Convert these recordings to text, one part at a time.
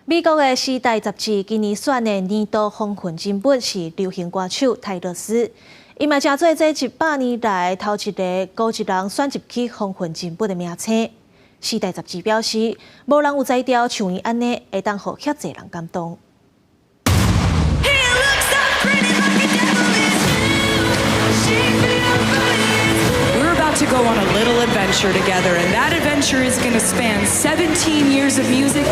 美國的《時代》雜誌今年選的年度風雲人物是流行歌手泰勒絲，伊嘛成做這100年來頭一个孤一人選入去風雲人物的名冊。《時代》雜誌表示，無人有才調像伊按呢，會當予遐濟人感動。 He looks so pretty like a devil is She feels We're about to go on a little adventure together, and that adventure is going to span 17 years of music.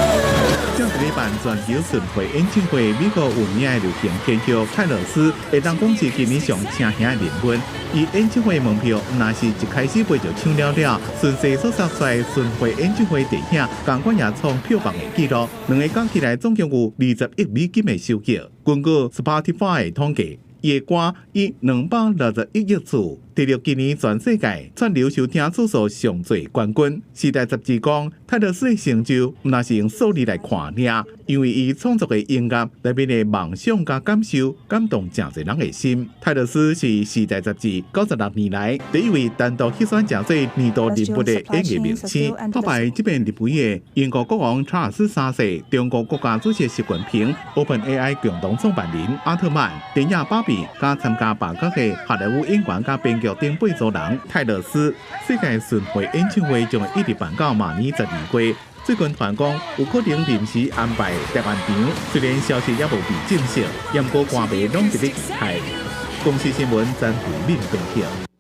這個禮拜全球巡迴演唱會，美國有名的流行天后泰勒絲，會當講是今年上請兄的人物。伊演唱會門票，若是一開始賣就搶了了，順勢所殺出來巡迴演唱會電影，仝款也創票房的紀錄。兩个加起來總共有20億美金的收益。根據 Spotify 的統計，伊的歌以261億次，得著今年全世界串流收聽次數上濟冠軍。時代雜誌講，泰勒絲的成就毋若是用數字來看爾，因為伊創作的音樂內面的夢想佮感受，感動誠濟人的心。泰勒絲是時代雜誌96年來第一位單獨入選成做年度人物的演藝明星。頭擺這遍入圍的英國國王查爾斯三世、中國國家主席習近平、OpenAI 共同創辦人阿特曼、電影芭比佮參加罷角的好萊塢演員佮編劇等八組人。泰勒絲世界巡迴演唱會將會一直辦到明年12月。最近傳講有可能臨時安排台灣場，雖然消息猶無被證實，毋過歌迷攏佇咧期待。公視新聞曾慧敏編輯。